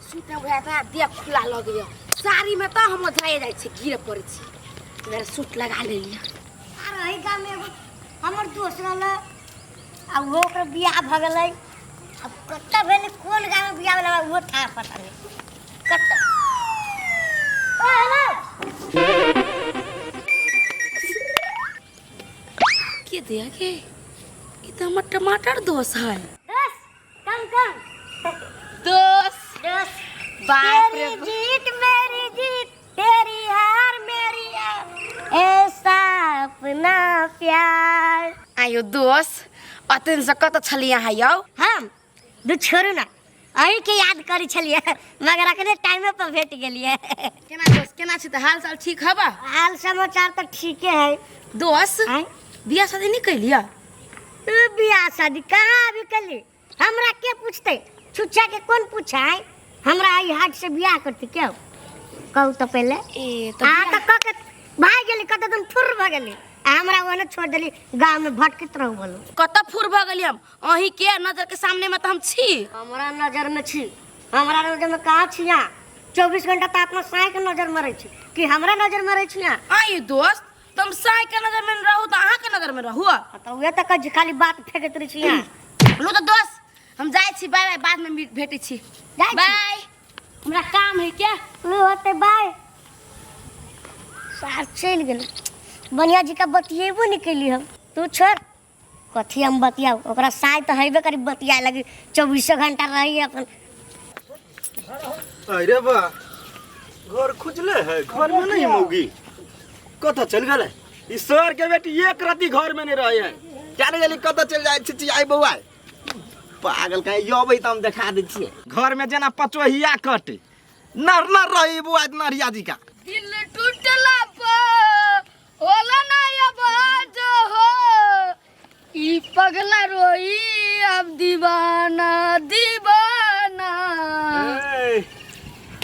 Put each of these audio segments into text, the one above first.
Suit में बुझाइ छै देह खुला लगैए साड़ीमे तऽ हम जाए जाइ छै गिरे पड़ै छी मेरा सूट लगा लेलियै। आर एहि गाममे एगो हमर दोस्त रहलै आ ओहो ओकर बियाह भऽ गेलै। आब कतऽ भेलै, कोन गाममे बियाह भेलै, हमरा ओहो थाह पता नहि कतऽ। ओ हेलो, के दिया के ई तऽ हमर टमाटर दोस है। दोस्त कम कम दोस्त दोस्त, बाप रे तेरी बाप। जीत मेरी जीत, तेरी हार मेरी हार, ऐसा अपना प्यार। आयो दोस्त, अतन से कतऽ छलियै अहाँ यौ? हम दू छोड़ू ना, अहीं के याद करै छलियै, मगर अखने टाइमे पर भेट गेलियै। केना दोस्त, केना छी तऽ? हाल चाल ठीक हबा? हाल समाचार तऽ ठीके है। दोस्त, आँय? बियाह शादी नहि कैलियै? उ बियाह शादी कहाँ अभी कैली, हमरा के पूछते? छुच्छा के कोन पूछा है? हमरा ई हाथ से बियाह करते क्यों कहू तऽ पहले। ए तऽ अहाँ तऽ कऽ के भागि गेली, कतऽ दिन फुर्र भऽ गेली आ हमरा ओहने छोड़ि देली, गाँव में भटकैत रहू बोलू। कतऽ फूर भऽ गेली हम? अहीं के नजर के सामने में तऽ हम छी। हमरा नजर में छी? हमरा नजर में कहाँ छी अहाँ? 24 घंटा तऽ अपना साँय के नजर में रहै छी कि हमरा नजर में रहै छी अहाँ? आइ दोस्त, तुम साय के नजर में रहू तऽ अहाँ के नजर में रहू। हाँ, तऽ उहे तऽ कहै छी, खाली बात फेकैत रहै छी अहाँ। लू तऽ दोस्त, हम जाइ छी, बाय बाय, बाद में भेटै छी। जाइ छी। बाय, हमरा काम है क्या। लू होते, बाय। सार चलि गेल, बढ़िया जी का बतियेबो नहि केली हम। तू छोड़, कथी हम बतियाउ ओकरा? साय तऽ हेबे करी, बतियाए लगी चौबीसो घंटा रही अपन। अरे बा, घर खुजले है, घर में नहीं मौगी, कतऽ चल गेलै ई सर के बेटी? एक रत्ती घर में नहीं रहे है, क्या नहीं गेली, कतऽ चल जाइ छी? आई बौआ, पागल कहीं यो अबै तऽ हम देखा दै छियै। घर में जेना पचोहिया कटे नर नर रही बौआ नरिया जी का। दिल टूटला पर होला ना आवाज हो, ई पगला रोई अब दीवाना दीवाना। ए,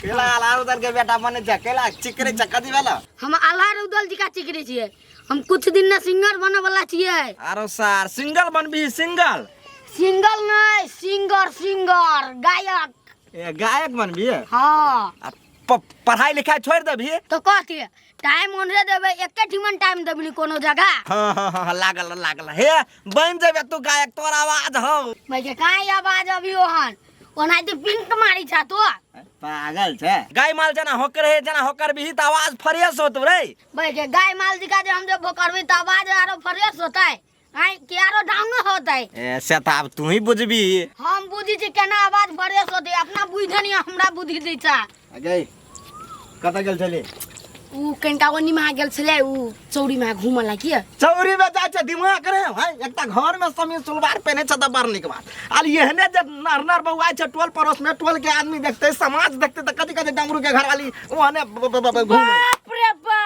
केला आलार उधर के बेटा बने छै, केला चिकरे छै, कथी भेल? हम आल्हा उदल जी का चिकरे छियै, हम कुछ दिन ना सिंगर बने वाला छियै। आरो सार सिंगल बनबी? सिंगल सिंगल नहीं, सिंगर सिंगर गायक। ए, गायक बनबी? हाँ। आ पढ़ाई लिखाई छोड़ देबी? तो कथी टाइम ओनरे देबै, एके ठिमन टाइम देबनी कोनो जगह? हाँ हाँ हाँ, लागल लागल, हे बन जेबे तू गायक, तोर आवाज हौ। भाई के काहे आवाज अभी ओहन ओनाहिते पिंक मारी छा तो। पागल छै, गाय माल जना होकर है, जना होकर भी त आवाज फ्रेश होत रे। भाई के गाय माल दिखा दे, हम जब भोकरबी त आवाज आरो फ्रेश होतै, आय के आरो डाउन होतै? ए, से त आब तू ही बुझबी। हम बुझी छी केना आवाज फ्रेश होतै, अपना बुझे नहीं हमरा बुद्धि दै छा। गई, कतऽ गेल छली? उ कनिका ओनी में गेल छलै, उ चौरी में घूमऽ लागी। चौरी में जाइ छै, दिमाग रे भाई, एकटा घर में समीज सलवार पहने छै तऽ बड़ नीक बात, आर एहने जे नर नर बौआइ छै टोल पड़ोस में, टोल के आदमी देखते, समाज देखते तऽ कथी कथी डमरू के घरवाली ओहने घूमे। बाप रे बा,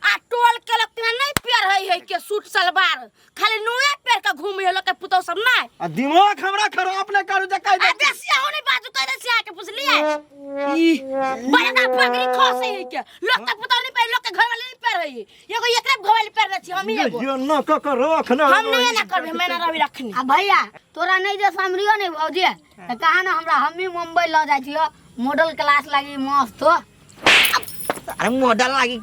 आ टोल के लोग तेना नहीं पेर है, है के सूट सलवार खाली नुए पेर के घूमे लोग के पुतौ सब नहीं। आ दिमाग हमरा खराब ने करू जे कहि आ दे। देसिया हो नहीं बाजू, कह देसिया के पुछलिए ई बड़का पगड़ी खसे है के लोग के पुतौ नहीं पेर, लोग के घर वाले नहीं पेर है, एगो एकरे घर वाले पेर छी हम ही एगो। यो न क क रख न। हम नहीं ना करबे, मैं ना रवि रखनी। आ भैया तोरा नहीं जे समरियो नहीं भौजी त कहा ना हमरा हम ही मुंबई ल जाइ छियो मॉडल क्लास लागी मस्त हो। अरे मॉडल लागी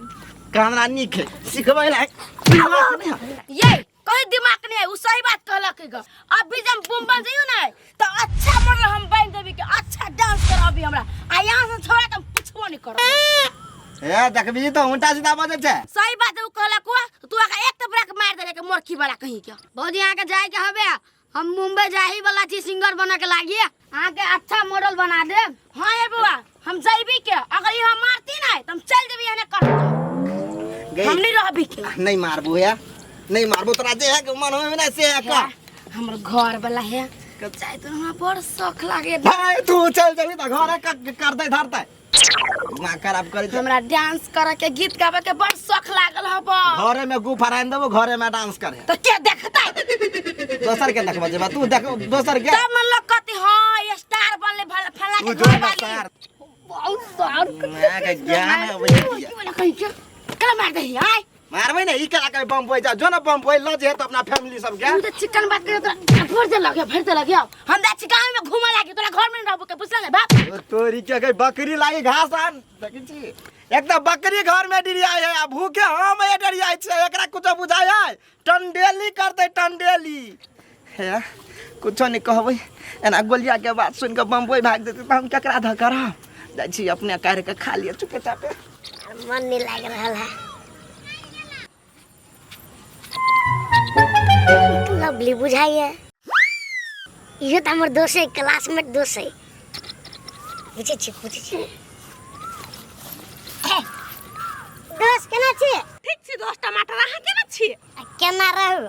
हमरा नीक है सिखबै ला दिमाग नहीं है। ये कहीं दिमाग नहीं है, उ सही बात कहलक है ग। अभी जब मुंबई जइयो ना तो अच्छा मॉडल हम बन देबी के अच्छा डांस करबी हमरा, आ यहाँ से छोड़ा के हम कुछो नहीं करब। ए देखबी तऽ उल्टा सीधा बजै छै। सही बात उ कहलक हुआ, तू आके एक तबरा के मार देले के मोरखी वाला कहीं के। भौजी अहाँ के जाय के हबे, हम मुंबई जाही वाला छी सिंगर बने के लागी, अहाँ के अच्छा मॉडल बना देब। हाँ ये बुआ, हम जइबी के, अगर यहाँ मारती ना तो हम चल जेबी एने कर गई। हम नहीं रहबी के। नहीं मारबू है, नहीं मारबू, तोरा जे है के मन होय ना से है का। हमर घर वाला है चाहे तो हमरा बड़ शौक लागे। भाई तू चल जेबी त घर कर दे धरते, दिमाग खराब करे छै। हमरा डांस करे के गीत गावे के बड़ शौक लागल हब। घरे में गुफा रान देबो, घरे में डांस करे तो के देखतै? दोसर के देखबो जेबा तू, देख दोसर के तब मन लोग कहती हां स्टार बनले फला तू के जो घर ना वाली। स्टार। बहुत सार मां के ज्ञान है वही। की वाला कहीं के कला मार दही आय। मारबै ने ई कला के बम होय जा, जो ना बम होय ल जे त अपना फैमिली सब के। तू तो चिकन बात करे तोरा भर दे लगे, भर दे लगे। हम जा छी गांव में घूमे लागी, तोरा घर में रहबो के पुछला बाप। तोरी के गई बकरी लागी घास आन देखै छी। एक तऽ बकरी घर में डिरियाइ है आ भूखे हम ये डरियाइ छै, एकरा कुछो बुझाइ है? टंडेली करतै टंडेली। हे कुछो नहीं कहबै, एना गोलिया के बात सुनि कऽ बम्बई भागि जेतै तऽ हम केकरा धऽ करब? जाइ छी अपने काढ़ि कऽ खा लिअ चुपे चापे। मन नहीं लाग रहल है। लवली बुझाइए, इहो तऽ हमर दोस्त है, क्लासमेट दोस्त है। पूछै छी, पूछै छी। दोस्त केना छी? ठीक छी दोस्त। टमाटर, अहाँ केना छी? आ केना रहू,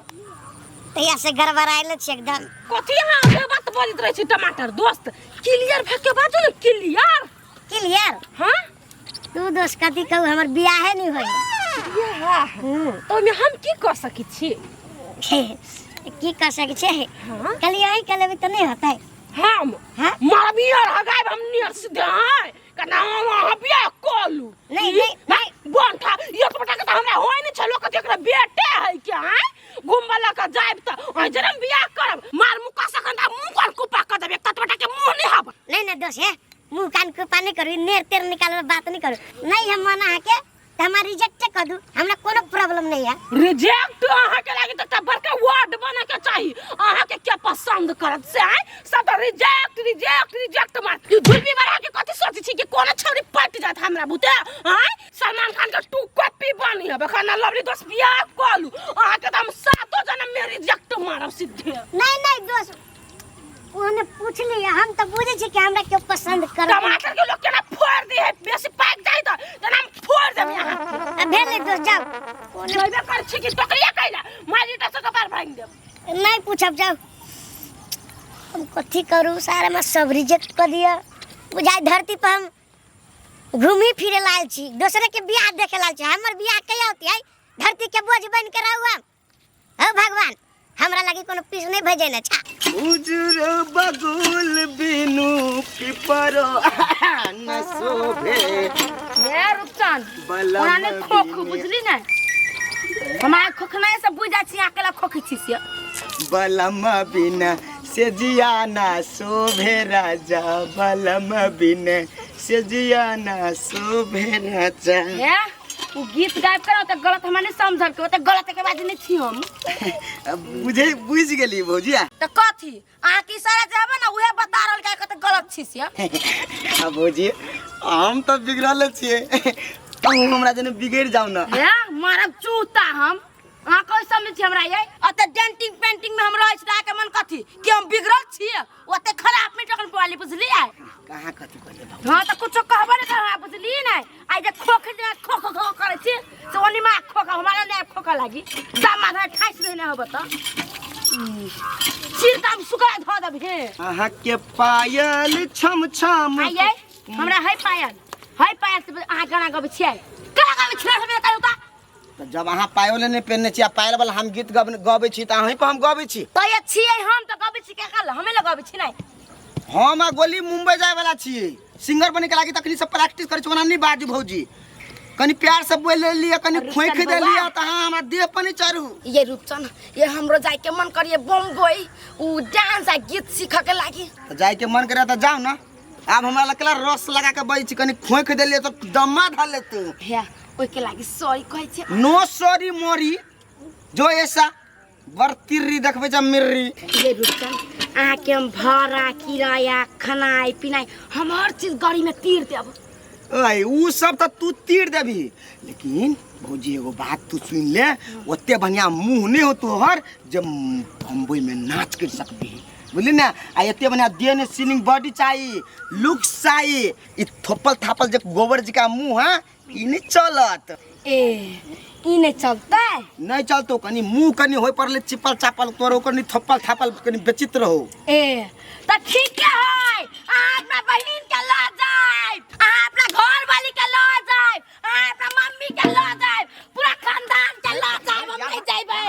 तहिया से गड़बड़ायल छी एकदम। कथी अहाँ ओते बात बजैत रहै छी टमाटर दोस्त? क्लियर भऽ के बाजू ने, क्लियर। क्लियर? हाँ। तू दोस्त कथी कहू, हमर बियाहे नहीं होई। बियाह? तो ओहिमे हम की कऽ सकै छी? की कर सकै छै? हाँ। कहलियै अहीं कऽ लेबै तऽ नहीं होतै? हम? हाँ? मारबी और हगायब हम नियर सीधे हैं कना हम अहाँ बियाह कऽ लू। नहीं, ई? नहीं, नहीं बन खा ये तो बटा के तऽ हमरा होय नहीं छै। लोक जेकरा बेटे है क्या हैं घुमबा लऽ के जायब तऽ अहीं जरम बियाह करब मार मुका सकन तऽ मुंह कान कुपा कऽ देब, एक तऽ बटा के मुंह नहीं हब। नहीं नहीं दोस्त, हे मुंह कान कुपा नहीं करू, नेर तेर निकालबे बात नहीं करू। नहीं हम मना है के तऽ हमरा रिजेक्ट कर दू, हमरा कोनो प्रॉब्लम नहीं है। रिजेक्ट अहाँ के लागी तऽ एकटा बड़का वार्ड बने के चाही। अहाँ के क्या पसंद करत से आय सब तऽ रिजेक्ट रिजेक्ट रिजेक्ट मार। ई झुलबी बढ़ा के कथी सोचै छी कि कोनो छौरी पटि जात हमरा बुते? आय सलमान खान के टू कॉपी बनी हबे खाना लवली दोस्त बियाह कऽ लू, अहाँ के तऽ हम सातो जन्म में रिजेक्ट मारब सीधे। नहीं नहीं दोस्त, ओने पूछ लिया, हम तो बुझे छी कि हमरा क्यों पसंद कर। टमाटर के लोग केना फोड़ दे है, बेसी पाक जाय त तना हम फोड़ देब यहाँ के। अब भेल दोस्त, जाओ। जइबे कर छी कि टोकरिया कैला मारी त से कपार भांग देब। नहीं पूछब, जाओ। हम कथी करू, सारा में सब रिजेक्ट कर दिया। बुझाय धरती पर हम घूमी फिरे लाल छी, दोसरे के बियाह देखे लाल छी, हमर बियाह कहिया होती है? धरती के बोझ बन के रहू हम। हो भगवान, हमरा लगी कोनो पीस नहीं भेजे ने छा। उजर बगुल बिनु पिपर न शोभे। हे रुपचंद, बलम ओना नहीं खोख बिनु। बुझली ने, हमारा खोखनाइ से बुझ जाइ छी अकेला खोखी छी से। बलम बिना से जिया ना शोभे राजा, बलम बिना से जिया ना शोभे राजा। हे उ गीत गायब करो त गलत हमरा नहीं समझल के, ओते गलत के बात नहीं छी हम। बुझे बुझ गेली भौजिया। त कथी अहाँ के इशारा जाबे ना उहे बता रहल के कते गलत छी से। आ भौजी हम त बिगड़ल छियै, अहूँ हमरा जने बिगड़ जाउ ना। हे मारब चूता हम, अहाँ कोई समझ छी हमरा ये? ओते डेंटिंग पेंटिंग में हम रहै छी त अहाँके मन कथी कि हम बिगड़ल छियै? ओते खराब में टकन पवाली बुझलियै? कहाँ कथी कहलियै भौजी? हाँ त कुछो कहबे नहीं करब बुझलियै नै। आइ जे खोख जे खोख खोख करै छी से ओनी मा खोख हमारा नै खोख लागी दामा धर ठाइस देने होब त सिर काम सुखा धऽ देब। हे अहाँ के पायल छम छम। आइए हमरा है पायल, है पायल से अहाँ गाना गबै छियै, केना गबै छियै हमरा कहू त? तऽ जब अहाँ पायल नहि पहिनने छी आ पायल वाला हम गीत गबै छी तऽ अहीं पर हम गबै छी। तऽ ये छियै हम तऽ गबै छी, केकरा लए? हमे लए गबै छी नै। हम आ गोली मुंबई जाय वाला छी सिंगर बने के लागी, तखनी सब प्रैक्टिस करै छी। ओना नहि बाजू भौजी, कनी प्यार से बोल लिअ, कनी अरे खोखि रुपचन दे लिअ बौआ। तऽ अहाँ हमरा देह पर नहि चढ़ू। ये रूपचन, ये हमरो जाय के मन करिए बम्बई उ डांस आ गीत सीख के लागी। तऽ जाय के मन करे तऽ जाउ ना। आब हमरा लगला रस लगा के बजै छी, कनी खोखि देलियै तऽ दम्मा धऽ लेतू। हे ओइ के लागी सॉरी कहै छी। नो सॉरी मोरी, जो ऐसा बड़ तिर्री देखबै छै मिर्री। ये रूपचन, अहाँ के हम भाड़ा किराया खानाइ पिनाइ हम हर चीज गाड़ी में तीर देब। ओए उ सब तऽ तू तीर देबही, लेकिन भौजी एगो बात तू सुन ले, ओते बढ़िया मुंह नहीं हो तोहर जे बम्बई में नाच कर सकबी, बुझली ना? आ एते बढ़िया देह ने सीलिंग बॉडी चाहिए, लुक्स चाहिए, ई थोपल थापल जे गोबर जी का मुंह है ई नहीं चलत। ए ई नहीं चलतै? नहीं चलतो, कनी मुंह कनी होय पड़ले चिपल चापल तोरो, कनी थोपल थापल कनी बेचित रहो। ए त ठीक है, अहाँ अपना बहिन के ल जाए, अहाँ अपना घर वाली के ल जाए, अहाँ अपना मम्मी के ल जाए, पूरा खानदान के ल जाए। हम नहीं जाइबै,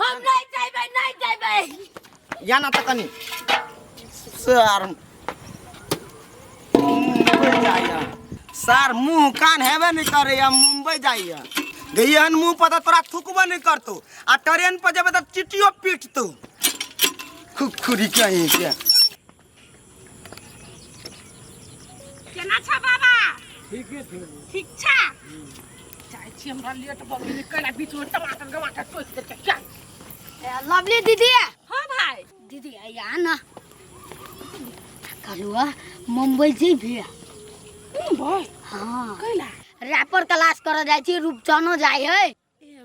हम नहीं जाइबै, नहीं जाइबै। या ना त कनी सर मुंबई जाइया, सर मुंह कान हेबे नहीं करे या मुंबई जाइया। गइहन मुंह पर त तोरा थुकबो नहीं करतो, आ ट्रेन पर जेबे त चिटियो पीटतो। खुखुरी कहीं के। ठीके छै। ठीक छा जाइ छी, हमरा लेट भऽ गेलै। कैला बीच में टमाटर टमाटर टोकि देलकै क्या? लवली दीदी। हाँ भाई। दीदी, आ ना कहलुआ मुंबई जेबी? मुंबई? हाँ। कैला? रैपर क्लास कर जाइ छी, रूपचनो जाइ है। ए,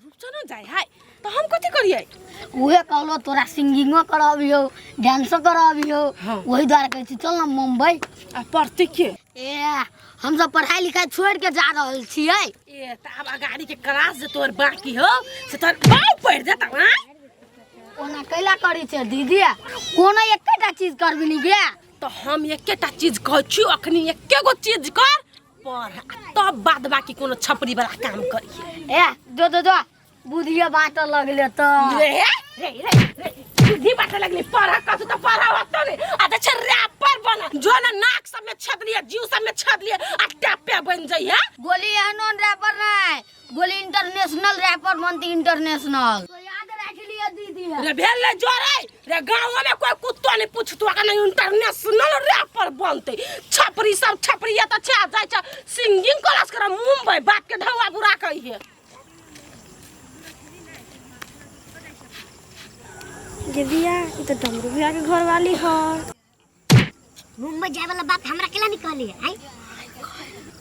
रूपचनो जाइ है तऽ हम कथी करियै? उहे कहलो तोरा सिंगिंगो करबियो, डांसो करबियो। हाँ। वही द्वारा कहै छी, चल ना मुंबई। आ पढ़ते के? ए, हम सब पढ़ाई लिखाई छोड़ के जा रहल छियै। ए, तऽ आब अगाड़ी के क्लास जे तोहर बाकी हो से तोहर बाउ पढ़ि जेतौ। आँय, ओना कैला करै छै दीदी? कोनो एकेटा चीज करबी नी गे? तऽ हम एकेटा चीज कहै छियौ, अखनी एके गो चीज कर, पढ़, आ तब बाद बाकी कोनो छपरी वाला काम करिहे। ए, जो जो जो बुधिया बाँटऽ लगले तऽ। रे रे रे रे, बुद्धि बाटे लगली। पढ़ कथु तऽ पढ़ होतो ने, आ जे छै रैपर बन जो ना, नाक सब में छेद लिए, जीव सब में छेद लिए आ टैपे बन जइहे। गोली एहनो रैपर नहीं, गोली इंटरनेशनल रैपर बनती, इंटरनेशनल, तो याद राख लियो दीदी। रे भेल ले जोरे रे, गाँव में कोई कुत्तो नहीं पूछतो अगर नहीं इंटरनेशनल रैपर बनते। छपरी सब छपरी तऽ छे, जाइ छै सिंगिंग क्लास कर मुंबई, बाप के ढौआ बुरा कहिए। गे बिया, ई तो डमरू भैया के घर वाली ह। मुंबई जाए वाला बात हमरा केला नहीं कहली है?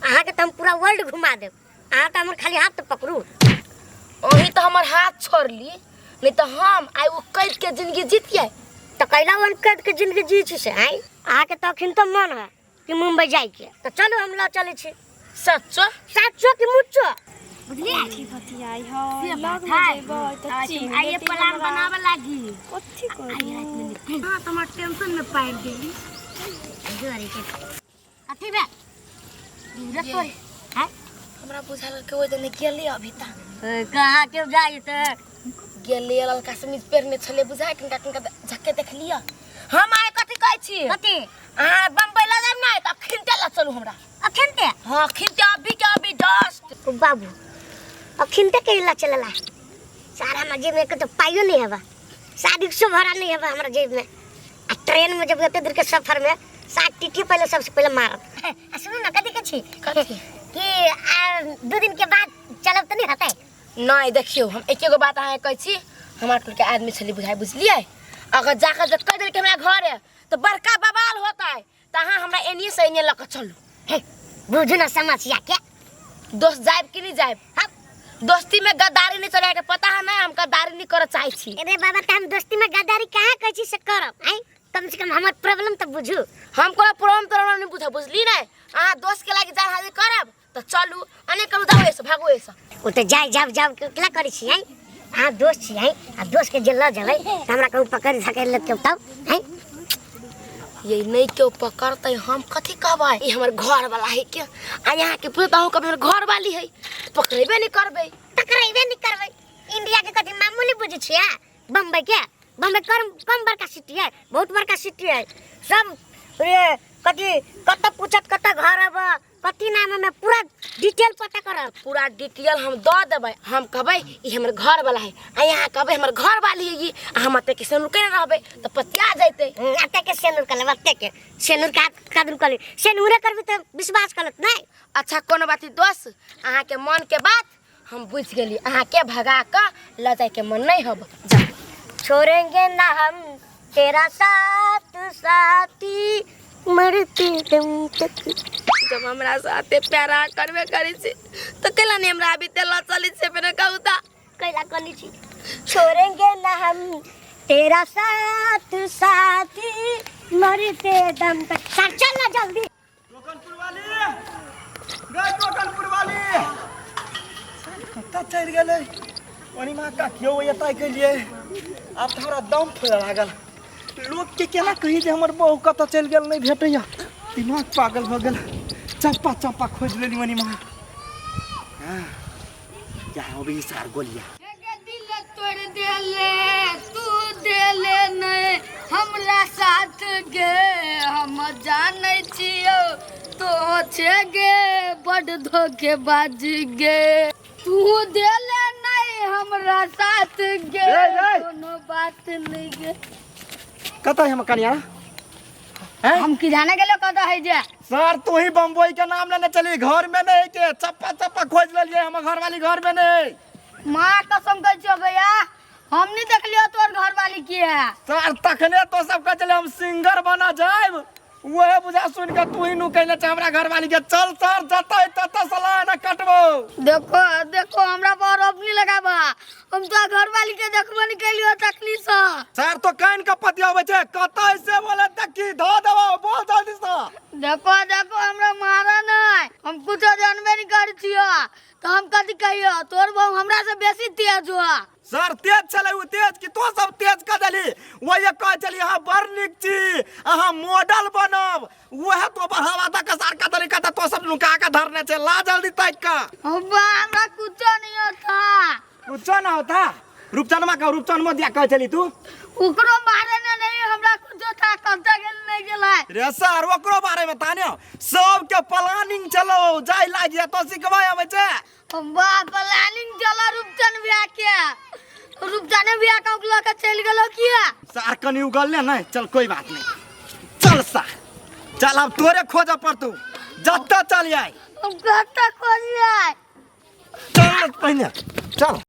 अहाँ के तो हम पूरा वर्ल्ड घुमा देब, अहाँ तो हमर खाली हाथ तो पकड़ू। अहीं तऽ हमर हाथ छोड़ली, नहीं तऽ हम आइ ओ कैद के जिंदगी जीतियै। तो कैला वन कैद के जिंदगी जी छी से? आइ अहाँ के तो अखन तो मन है कि मुंबई जाए के, तो चलू हम लऽ चलै छी। सच्चो? साचो कि मुच्चो, बुझलियै? की बतियाई ह, लग में जेबै त चिन्ह आइए देतै प्लान हमरा। बनावे लागी। कथी करू? हाँ, तो हमार टेंशन में पार गेली। अथी बे दूर तोरे हैं। हमरा बुझाल के ओहि दने गेली अभी तक। कहाँ के जाइ त? गेली, ललका समीज पहिरने छलै, बुझाय कनिका कनिका झक्के देखलियै हम। आइ कथी कहै छी? कथी? अहाँ बम्बई लऽ जायब नहि तऽ अखिनते लऽ चलू हमरा। अखन ते? हाँ, अखिनते, अभी के अभी, जस्ट। ओ बाबू, अखन ते के ला चलला? सारा हमरा जेब में एक तो पाइयो नहीं हवा, शादी के भरा नहीं हवा हमरा जेब में, आ ट्रेन में जब एते दूर के सफर में सात टीटी पहले सबसे पहले मारत। आ सुनू ना, कथी के छी कि आ, 2 दिन के बाद चलब त नहीं हतै? नहि, देखियौ, हम एके गो बात अहाँके कहै छी, हमरा टोलके आदमी छलै बुझाइ, बुझलियै? अगर जाकर जे कहि देलकै हमरा घरे तऽ बड़का बवाल होतै, तऽ अहाँ हमरा एनिए से एनिए लऽ कऽ चलू। हे, बुझू ना समस्या के। दोस्त, जायब कि नहि जायब? हाँ। दोस्ती में गद्दारी नहीं चले के पता है ना, हम गद्दारी नहीं करऽ चाहै छी। अरे बाबा, त हम दोस्ती में गद्दारी कहाँ कहै छी से करब? आइ कम से कम हमर प्रॉब्लम त बुझू। हम कोनो प्रॉब्लम तोरम नहीं बुझब, बुझली ने? अहाँ दोस्त के लागि जान हाजिर करब तऽ चलू, अने करू जाउ एसे, भागू एसे। ओ तऽ जाय जाब जाब के केला करै छी? आइ अहाँ दोस्त छी, आइ आ दोस्त के जे लऽ जेबै तऽ हमरा कहूँ पकड़ि धकड़ि लेतौ तब आइ? ये नहीं केओ पकड़तै, हम कथी कहबै, ई हमर घर वाला है के? आ यहाँ के पूछत अहूँ कभी हमर घर वाली है, पकड़ेबे नहीं करबै। पकड़ेबे नहीं करबै। इंडिया के कथी मामूली बुझै छियै? बम्बई के, बम्बई कम कम बड़का सिटी है? बहुत बड़का सिटी है। सब रे कथी कतऽ पूछत कतऽ घर अब कथी नाम है, पूरा डिटेल पता करब। पूरा डिटेल हम दऽ देबै। हम कहबै ई हमर घर वाला है, आ यहाँ कहबै हमर घर वाली है ई, आ हम एते के सेनुर केने रहबै तऽ पतिया जैतै। अते के सेनुर कर लेब, अते के सेनुर का कदम कर सेनुरे करबी तऽ विश्वास करत नहीं। अच्छा, कोनो बात नहीं दोस्त, अहाँके मन के बात हम बुझि गेली, अहाँके भगा कऽ लऽ जायके मन नहीं हब। जाउ। छोड़ेंगे ना हम तेरा साथ साथी मरते दम तक। जब हमरा साथे प्यार अहाँ करबे करै छी तऽ कैला नहीं हमरा अभी ते लऽ चलै छै पहिने कहू तऽ? कैला कनी छी, छोड़ेंगे ना हम तेरा साथ साथी मरते दम तक। सर चल ना जल्दी। टोकनपुर वाली गए, टोकनपुर वाली कतऽ चलि गेलै? ओनी माँ का केओ एतऽ गेलियै, आब तऽ हमरा दम फूलऽ लागल। लोकके केना कही जे हमर बहू कतऽ चलि गेल, नहि भेटैया, दिमाग पागल भऽ गेल। चम्पा चम्पा खोजि लेली ओनी माँ। हाँ, क्या अभी सार गोलिया दिल तोड़ देले तू, देले नहीं हमरा साथ गे, हम जानै छियौ तो छे गे बड धोखेबाज गे, तू देले नहीं हमरा साथ गे। ए, ए। कोनो बात नहीं गे। कतऽ है हमर कनिया? हैं? हम की जाने गेलो कतऽ है जे। सर तू ही बम्बई के नाम लेने चली घर में नहीं के चप्पा चप्पा खोज लेलिए हमर घर वाली घर में नहीं। माँ कसम कहै छियो भैया, हम नहीं देखलियो तोर घर वाली के है। सर तखने तो सब कह चले हम सिंगर बना जाएब, वह बुझा सुन के तू ही नु कहने छ हमरा घर वाली के। चल सर जतै तत सलाह न कटबो। देखो देखो हमरा पर आरोप नहीं लगाबा, हम तो घर वाली के देखबो नहीं कैलियो तखनी से। सर तो कान के पतियाबै छै कतै से बोले देखी धो देबो, बोल जल्दी से। देखो देखो हमरा मारा नहीं, हम कुछो जानबे नहीं कर छियो तो हम कथी कहियो, तोर बहू हमरा से बेसी तेज हो। सर तेज छलै उ तेज कि तो सब तेज क देली। वही कह चली अहाँ बड़ नीक छी, अहाँ मॉडल बनब, वह तो बढ़ावा द के सर कतरी कत तो सब नुका के धरने छै, ला जल्दी ताकि के। अब्बा हमरा कुछो नहीं होता। कुछो ना होता? रूपचनमा का रूपचनमा दिया कह चली तू ओकरो बारे में नहीं हमरा कुछो था, कत गेल नहीं गेलै। रे सर ओकरो बारे में ताने सब के प्लानिंग चलो जाय लागिया तो सिखबै आबै छै। अब्बा प्लानिंग चलो रूपचन भैया के, रूपचन भैया के उगला के चल गेलो किया? सर कनी उगल ले नहीं, चल कोई बात नहीं, चल सर चल अब तोरे खोज पड़तू, जत्ता चल आय हम कत्ता खोज आय। चल पहिने चल।